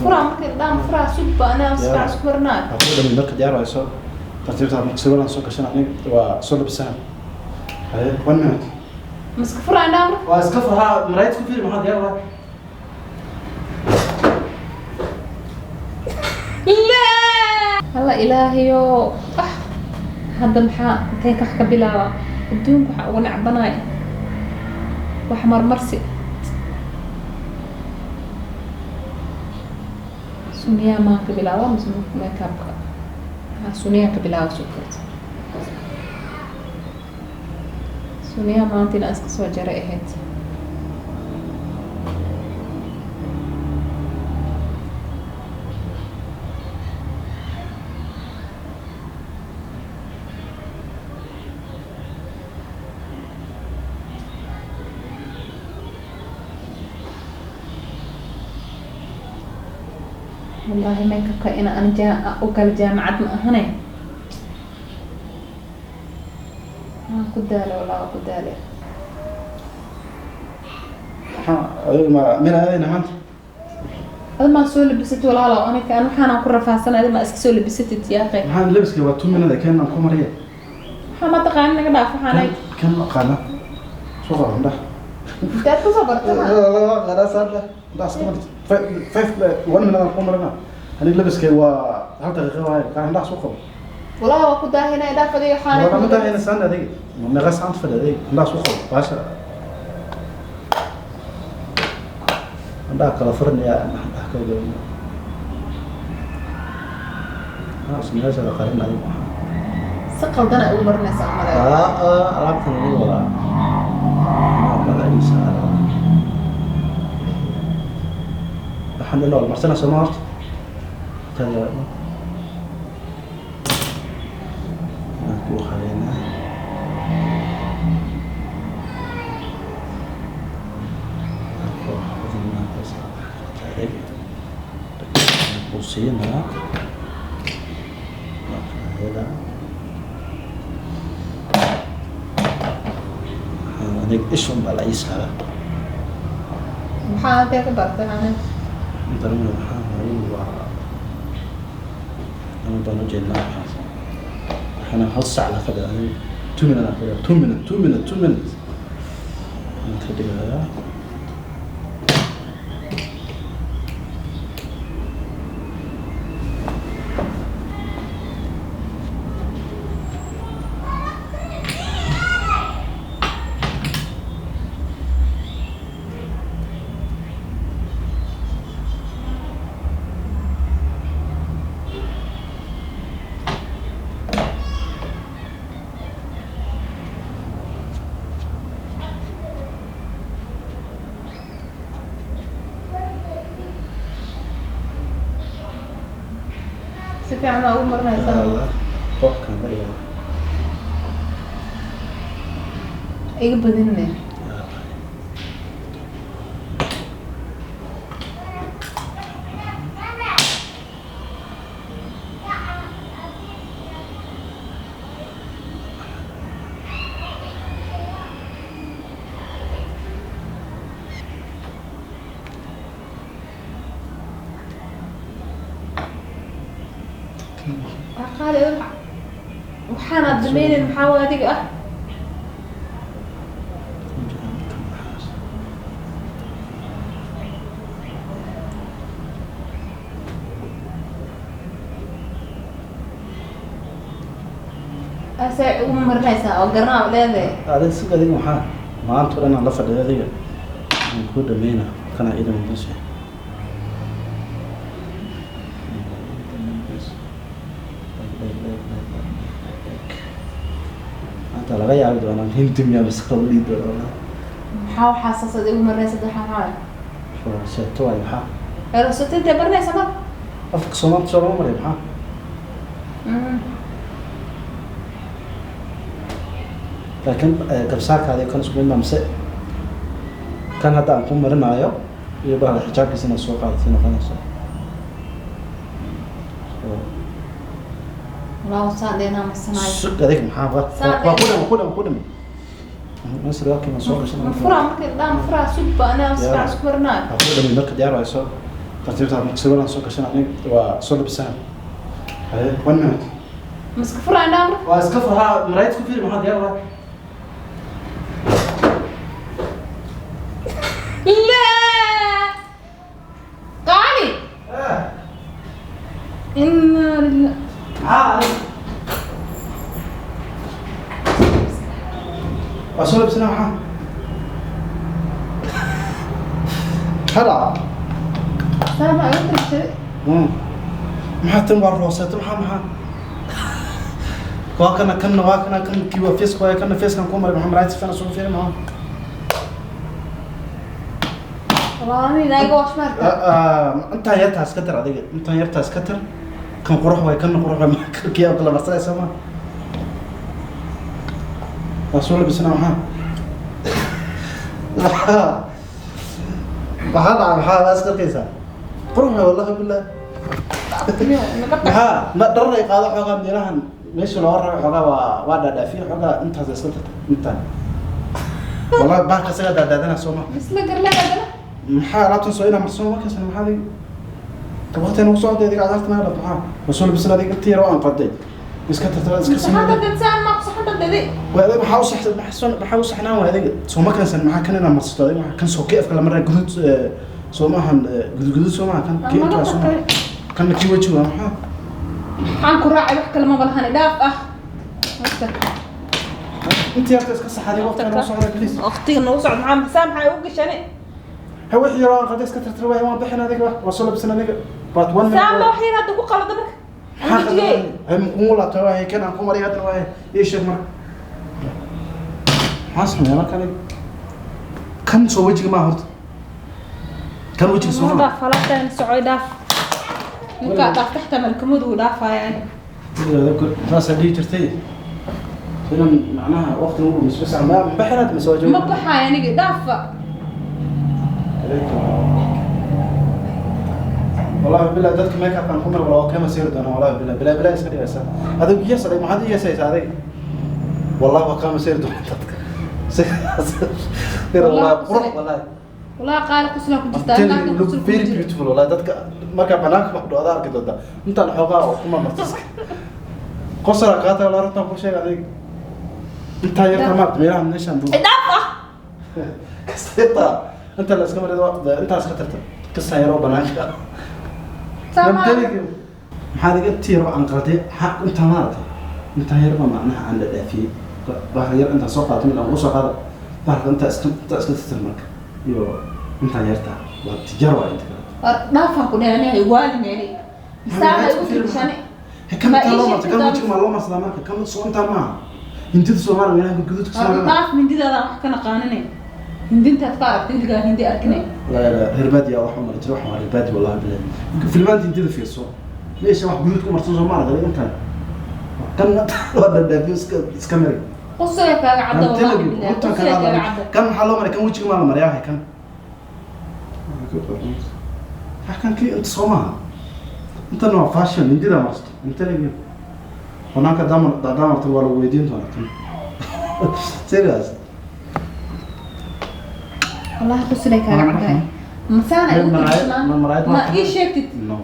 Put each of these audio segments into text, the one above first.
Furaa markay dhaan furaa subba anaa si fiican isku marinaayo. Waa ku dhamay marka diyaar wayso. Tartiibta marka sawiraan soo gashan aniga waa soo labisana. Haye, 1 minute. Ma iska furaa indhaha marka? Waa iska furhaa, maraayad ku fiiri, maxaa diyaar waa? Laa! Alla ilaahayo, ah, hadda maxaa intee kax ka bilaaba? Adduunka waxaa ugu nacbanaay wax marmarsi. Suniyaa maan ka bilaaba mise makeupka? Maxaa suniyaa ka bilaaba? Sukarta suniyaa maanta inaan iska soo jaray ahayd. Wallaahi makeupka ina aan u galo jaamacad ma ahane, waan ku daale, wallah waan ku daale. Maxaa adiga ma meel aadayna maanta? Adi maa soo labisatid walaalow? Aniga aan waxaanaan ku rafaadsanay, adi maa iska soo labisatid yaa akhi. Maxaa labiska waa 2 minute kan aan ku mariya. Waxaa ma taqaanin, naga dhaaf waxaanay. Kan ma aqaana. Soo qabo indhaha. Intaad kusoo bartay? Qaraas hadda. Indhaha iska marti. 5 1 minute aan ku marina. Aniga labiskay waa 1 daqiiqo waaye. Kan indhaha soo qabo. Walahi waa ku daahinay, dhaaf adiga waxaanay. Wala ma daahina saan adiga. Ma meeqa saacad fadhi adiga? Indhaha soo qabo. Baasha. Indhaha kala furanaya, indhaha kala gelina. Ah, sunayaasha la qarin adiga. Si qaldan ay ugu marinaysaa umaleeyo. Ah, alaabtan lagu wadaa. Balaayisa. Waxaan dhan waa marsana soo ma horta? Tada. Aan ku haynaa. Ku xadinaa bas. Ku siinaa. Hela. Aniga ishun baa la ii saaraa. Maxaa halkee ka bartay waxaanay? Dareemaya waxaa waaye waa ama baan u jeednaa waxaas. Waxaana hal sac la fadhiya aniga 2 minute aan fadhiya, 2 minute, 2 minute, 2 minutes aan ka dhigayaa. Si fiican baa ugu marinaysaa. Allah, qofkan la dhigaa. Iga badinne. Waa qaali adiga. Waxaanaad samaynayn maxaa waa adiga ah? Asee ugu marinaysaa oo garanaa leedahay. Adiga si adiga maxaa maanta oo dhan aan la fadhiya adiga aan ku dhameyna kana idan bas. Maanta laga yaabi doonaa Hindi miyaa masqal dhihi doonaa. Maxaa waxaa saas aad igu marinaysa waxaa maxaa? Seeto waay maxaa? Roseto intee marinaysa mar? Afka Soomaalta soo lama mariyo maxaa? Laakiin garbasaarkaada iyo kan isku mid ma mise kan hadda aan ku marinaayo iyo bahal xijaabkiisa inaad soo qaadatay noqonaysa. So, Walaa saan deenaa marsanaayo. Sug adig maxaa waa waa ku dham ku dham ku dham masir waa kii soo gashan. Ma furaa markay dhaan furaa subba anaa si fiican isku marinaayo. Waa ku dhamay marka diyaar wayso. Tartiibta surwaalaan soo gashan aniga, waa soo labisana. Haye, one minute. Ma iska furaa indhaha marka? Waa iska furhaa, maraayad ku fiiri, maxaa diyaar waa? Laa qaali, inaa lilah. Maxaa adiga? Waa soo labisana, maxaa? Maxaa dhaca? Saa ma igu tirtiray? Maxaa tan? Waa rooseeto, maxaa? Waa kana, kanna waa kana, kan kii waa face waaye, kana facekan ku maray. Maxaa maraayad si fiican isugu fiiri, maxaa? Wallahi naaga wash maarta. Intaan yartaas ka tar adiga, intaan yartaas ka tar. Kan qurux waay, kanna qurux waay, maxaa kii kala marsanaysa? Ma waa soo labisana, maxaa maxaa dhaca? Maxaa waa iska arkaysaa? Qurux waay, wallahi billah. Naga tag. Maxaa ma dharar ay qaado xoogaa meelahan meesha looga rabo, xoogaa waa dhaadhaafiyo xoogaa, intaas iska tarta intaan. Wallahi bahalka isagaa daadaadana, soo ma? Misla garle haddana. Maxaa alaabtan soo inaa marsan markaasna? Maxaa adiga waqti nagu socday adiga cadaarta naga dhaf? Maxaa waa soo labisan adiga? Intii yar oo aan qaday iska tartaba, iska Saxanta samee. Dad saan ma saxanta dadi. Waa adiga, maxaa u sax, maxaa u saxnaan waa adiga soo ma kansan? Maxaa kan inaa marsato adiga? Maxaa kan soo kii afka la maraa guduud soo maahan, guduud guduud soo maaha kan kii intaa soo maaha, kanna kii weji waa, maxaa? Maxaan ku raacay? Wax kale ma balahani, dhaaf ah. Waqti. Intii yarta iska sax adiga, waqti nagu socday, please. Waqtiga nagu socdo, maxaa saa maxaa ugu gashani? Ha, wixii yaroo aan qaday iska tartar waay, waan bixin adiga, waa soo labisan adiga, but one minute. Saan ba wax yar hadda ku qalada marka. Maxaa Wejigay. qaldan? Hay, mukugu laabtay waay, kan aan ku maray haddana waay. Ii sheeg marka, maxaa sameeya marka adiga? Kan soo wejiga maaha horta, kan wejiga soo maaha. Dhaaf alaabtaan, socoy, dhaaf. Ninkaa dhaaf taxta malkamadu uu dhaafaya ani. Saasaa dhihi jirtay inaan macnaha waqti ugu dhumis bas ma baxinaad mise waa Ma joogi? baxaaya aniga, dhaafa. Wallahi billah, dadka make up aan ku mar wala kama siiri doona, wallahi billah billah billah iska dhigaysa adigu. Yes, adiga maxaad i yeesaysaa adiga? Wallahi waa kama siiri doona dadka. Wallahi qurux, wallahi. Wallahi qaali quslaa ku jirtaa. I'm telling you, laakiin look qusl very kuma jiro. beautiful, wallahi. Dadka markaa banaanka baxdo adaa arki doontaa intaan xoogaa oo kuma marto iska qosla qaata. Wallahi runtaan ku sheega adiga, intaan yarta maarta meelaha meeshaan buu Dhaaf ah. kasta inta la iska marido, intaas ka tarta kasta yaroo banaanka. Saa ma Maxaa iga tiir oo aan qalday intaa maarata, intaa yarba macnaha aan la dhaafiyey, bahal yar intaan soo qaato, mid aan ugu soo qaado bahalka, intaa iska tirtir marka, iyo intaan yarta waa tijaar, waa inta kale. Dhaafaan ku dheer aniga, waalin saa ma igu tirgashani. Kan Ma intaa ii loo marta kan sheegtay? Wejiga maa loo marsadaa marka? Kan soo intaan maaha, hindida Soomaaliya meelaha guduudka Soomaaliya. Dhaaf, mindidaadaan wax ka naqaaninay, hindintaad ka aragtay weligaa hindi arkinay. La la, reer baadiya wax u mari jira, wax waa reer baadi, wallahi billahi. Filmaanta hindida fiirso, meesha wax guduud ku marsan soo maaragtay, intaan kan waa dhadhaafiyo, iska mari. Qusaya kaaga cadda, wallahi billahi, qusaya kaaga cadda. Kan maxaa loo maray? Kan wejiga maa la mariyaa? Waxay kan wax kan kii inta soo maaha, intana waa fashion, hindida marsto inta lagi banaanka damar damarta waa lagu weydiin doonaa tan, serious. Wallahi quslay kaaga caddahay, masaana igu tirgisnaan. Ma ii sheegtid? No,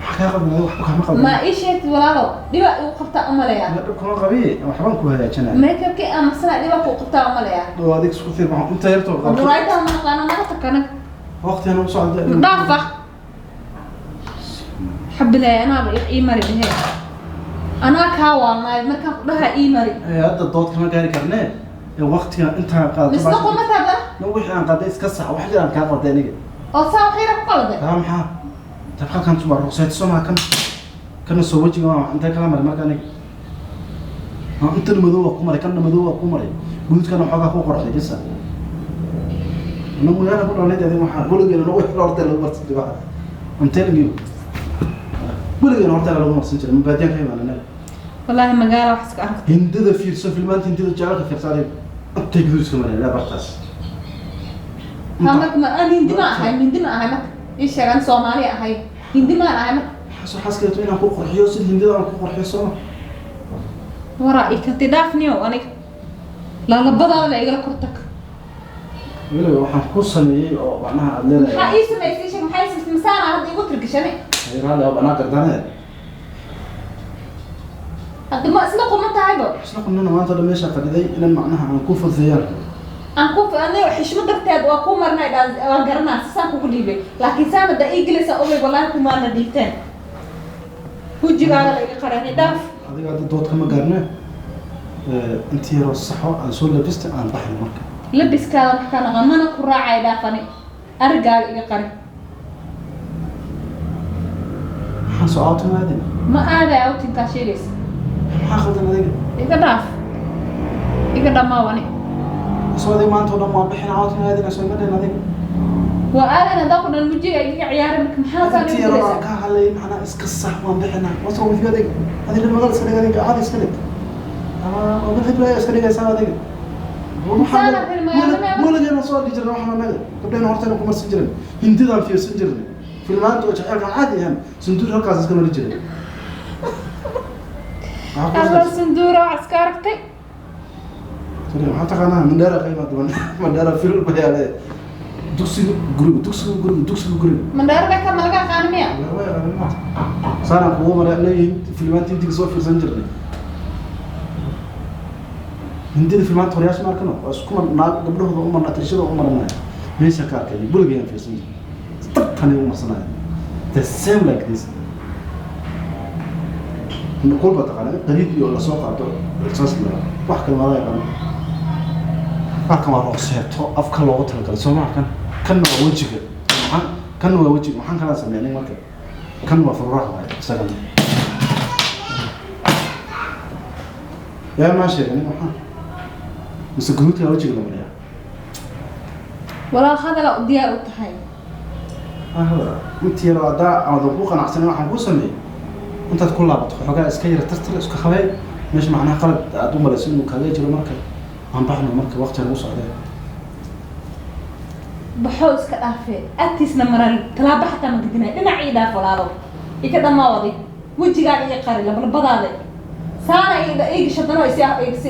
maxaa kaa qaldan? Waxba kaama qaldan. Ma ii sheegtid walaalo, dhibaa igu qabtaa umaleyaa. Ma dhib kuma qabi, waxbaan ku hagaajinaya. Makeupkii ama masana dhibaa ku qabtaa umaleyaa. Oo adig isku fiir, maxaa inta yartoo qaldan? Muraayadaha ma naqaano, naga tag anaga. Waqtigan u socda. Dhaafa xabilaay, anaaba ii mari dhehe, anaa kaa waalnaay markaan ku dhahaa ii mari. Ee, hadda dood kama gaari karnee, ee waqtiga intaan qaadato. Misna qumata haddana. No, wixii aan qaaday iska sax, wax jiraan kaa qalday aniga. Oo saa wax yara ku qalday. Taa maxaa tab halkan waa ruqsayto soo maha, kan kana soo wejiga waa intee kala maray marka aniga? Ha, intana madow waa ku maray, kanna madow waa ku maray, guduudkana xoogaa ku qorxay bisa. Ana magaala ku dhalnay adiga, waxaa weligeena nagu xiro horta lagu marsan jiray waxa. I'm telling you, weligeena horta lagu marsan jiray, mabaadiyaan ka imaan anaga. Wallaahi magaala wax iska aragtay. Hindida fiirso, filmaanta hindida jecelka fiirso adiga, intay guduud iska mareen ilaa bartaas. Ha, marka ma aan hindi ma ahay? Hindi ma ahay marka ii sheeg, aan Soomaali ahay, hindi maan ahay marka? Waxaas xaaskeetu inaan ku qurxiyo sida hindida aan ku qurxiyo soo ma? Waraa ii kantay, dhaafniyow, aniga laalabadaada la igala kor tag. Weliba waxaan ku sameeyey oo macnaha aad leedahay. Maxaa ii samaysay? Sheeg, maxay Haysa masaana hadda igu tirgashane. Raalli oo anaa gardane. Hadda ma isla quman tahayba? Isla qumnana, maanta dhan meesha fadhiday inan macnaha aan ku fududeeyaan. Aan ku aniga xishmad darteed waa kuu marnay, waan garanaa sisaan kugu dhiibay, laakiin saan hadda ii gelaysaa ogay, wallaahi kumaana dhiibteen, wejigaaga la iga qarani, dhaaf. Adiga hadda dood kama gaarne, intii yaroo saxo aan soo labista aan baxno marka. Labiskaada wax ka naqan mana ku raacay, dhaafani, arigaaga iga qari. Maxaan soo outing aadina? Ma aaday outingkaa sheegaysa. Maxaa khaldan adiga? Iga dhaaf, iga dhammaawani. Soo adiga maanta oo dhan waan bixin, outing aadina, soo ima dhihin adiga? Waa aadan haddaa ku dhan wejiga igaga ciyaaray, marka maxaa saan Intii igu yaroo aan gelaysaa? ka hadlay macnaa iska sax, waan bixinaa. What's wrong with you adiga? Adiga reer magaal iska dhig, adiga caadi iska dhig, ama mid hiblaya iska dhigaysaa adiga. Saana reer magaalnimo. Weligeena soo arki jirna waxaan anaga gabdhahena horteena ku marsan jirin, hindidaan fiirsan jirnay, filmaanta oo jaceylkan caadi ahaan sanduur halkaas iska mari jiray. Alla sanduura wax iska aragtay. Maxaa taqaanaa? Mandheera qiima duwan, Mandheera filul bayaale, dugsiga guriga, dugsiga guriga, dugsiga guriga. Mandheera ka ma laga aqaani miya? Saanaan kugu maray anaga filmaanta hindiga soo fiirsan jirnay, hindida filmaanta horyaasha ma arkano, waa isku mar naag gabdhahooda u marna tirshada u maranaya, meesha ka arkay buligayaan fiirsan jirnay, tabtani u marsanaya, the same like this. Kulba taqaana qariid iyo lasoo qaado saas la wax kale maada yaqaano. Halkan waa rooseeto afka loogu talagalay, soo ma kan? Kanna waa wejiga, maxaan kanna waa wejiga, maxaan kala sameynay marka? Kan waa fururaha waaye isagana. Yaa maa sheegay maxaa mise guduudka wejiga la mariyaa? Walaal, hadala u diyaar u tahay. Intii yaroo haddaa aadan ku qanacsanin waxaan kuu sameeyey, intaad ku laabato waxoogaa iska yara tartar iska habeen meesha macnaha qalad aad u malayso inuu kaaga jiro, marka aan baxno marka waqtiga nagu socdee. Baxow, iska dhaafee, agtiisna maran talaabo xataa ma gedinay, dhinac ii dhaaf walaalo, iga dhammaa, wejigaaga ii qari labalabadaada, saana ii gashadanoo isi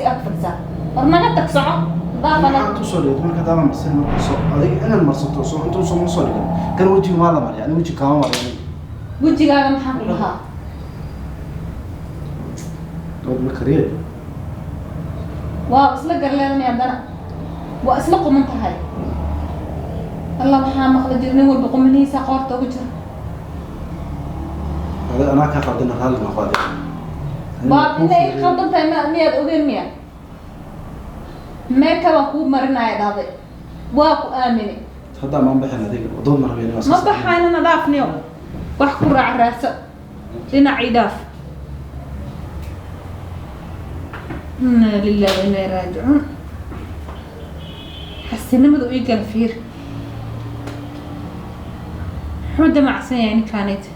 ag fadhisaa, war naga tag, soco daafana. Maxaad usoo dhigtay marka hadaadan marsan? Marka soo adiga inaad marsato soo inta usoo ma soo dhigan kan wejiga maa la mariya? Ani wejiga kaama mariya. Wejigaaga maxaan ku dhahaa? Dood ma kariye. Waa isla garleedanay, haddana waa isla quman tahay. Alla, maxaa maqli jira? Nin walba qumanihiisa qoorta ugu jira. Adiga anaa kaa qaldana, raalli noqo adiga. Waa inay qaldan tahay, ma miyaad ogeen miya? Meeka baan kuu marinaya dhahday, waa ku aamini. Hadda maan bixin adiga dood ma rabeen. Ma baxaynana, dhaafniyo, wax ku raac raadso, dhinacii dhaaf. Inna lillahi wa inna ilaihi raajicuun. Xasinimadu ii gala, fiir, muxuu damacsan yahay ninkaanayta?